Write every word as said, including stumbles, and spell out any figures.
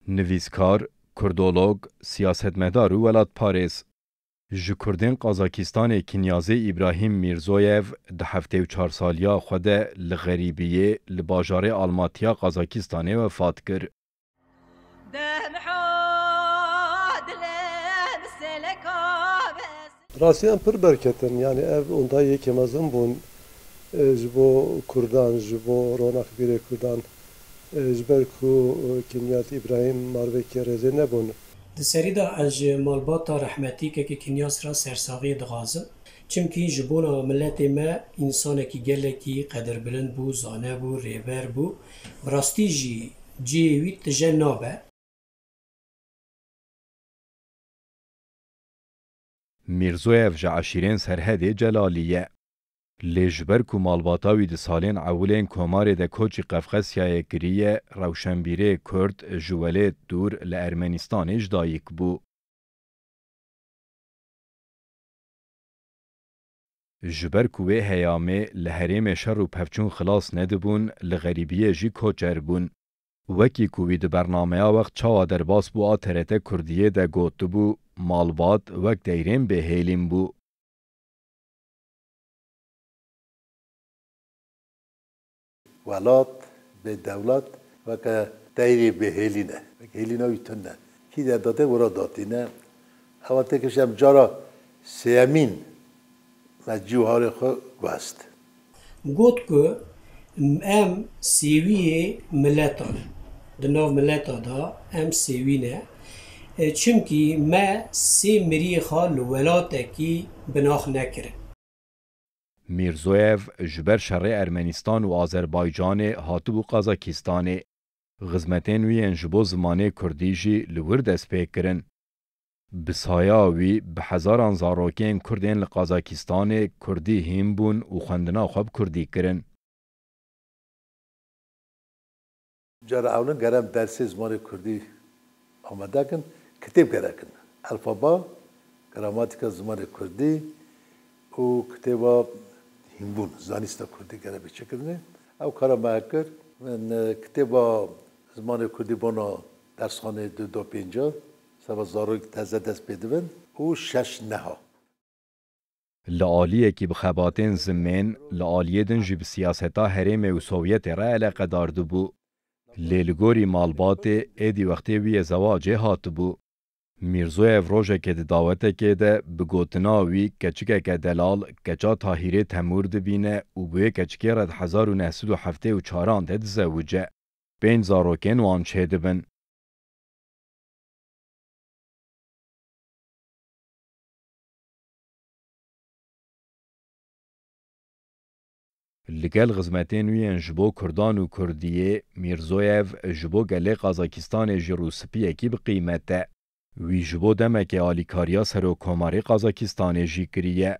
Nivîskar, kurdolog, siyasetmedar û welatparêz. Ji Kurdên Qazakistanê Kinyazê Îbrahîm Mîrzoyev di heftê û çar saliya xwe de li xerîbiyê li bajarê Almatiya Qazakistanê wefat kir. Rastî em pir berketin, yanî ev ondayê yekê mezin bûn, e, ji bo Kurdan, ji bo ronaqbîrê Kurdan, e, ji ber ku, e, Kinyat Îbrahîm marvekî rêzê nebûn. Di serî de ez ji malbata rehmetî Kekê Kinyas re sersaxiyê dixwazim. Çimkî ji bona miletê me însanekî gelekî qedirbilind bû, zane bû, rêber bû. Bi rastî jî cihê wî tije nabe. Mîrzoyev ji eşîrên Serhedê Celalî ye. Lê ji ber ku malbata wî di salên ewilên komarê de koçî Qefqesyayê kiriye, rewşenbîrê Kurd ji welêt dûr li Ermenistanê ji dayik bû. Ji ber ku wê heyamê li herêmê şer û pevçûn xilas nedibûn, li xerîbiyê jî koçer bûn. Wekî ku wî di bernameya Wext Çawa Derbas Bû a T R T Kurdiyê de gotibû, malbat wek deyrên bêhêlîn bû. Welat bê dewlet weke teyrê bêhêlî ne. Weke hêlîna wî tune. Kî derdate wira datîne. Ewa têkil em cara sêyemîn me cî û harê xwe guhest. Got ku em sêwiyê mileta ne. Di nav mileta de em sêwî ne. E, çimkî me sê miriyê xwe li welatekî binax nekirin. Mîrzoyev ji ber şerê Ermenistan û Azerbaycanê hatibû Qazakistanê. Xizmetên wî yên ji bo zimanê kurdî jî li wir dest pê kirin. Bi saya wî, bi hezaran zarokên kurd ên li Qazakistanê kurdî hîn bûn û xwendina xwe bi kurdî kirin. Cara ewlin gerem dersê zimanê kurdî amade kin, kitêb gerek in. Elfaba, gramatîka zimanê kurdî û kitêba hînbûn, zanîsta kurdî gerek bê çêkirinê. Ew kara me kir. Min, e, kitêba zimanê kurdî bona dersxanê du da pênca, seba zarok teze dest pê dibin û şeş neha. Li aliyekî bi xebatên zimên, li aliyê din jî bi siyaseta herêmê û Sovyetê re eleqedar dibû. Lê li gorî malbatê, êdî wextê wî yê zewacê hatibû. Mîrzoyev rojekê di dawetekê de bi gotina wî keçikeke delal, keça Tahîrê Temûr dibîne û bi wê keçikê re di hezar û neh sed û heftê û çaran de dizewice. Pênc zarokên wan çêdibin. Li gel xizmetên wî yên ji bo kurdan û kurdiyê, Mîrzoyev ji bo gelê Qazakistanê jî rûspiyekî bi qîmet e. Wî ji bo demekê alîkariya Serokkomarê Qazakistanê jî kiriye.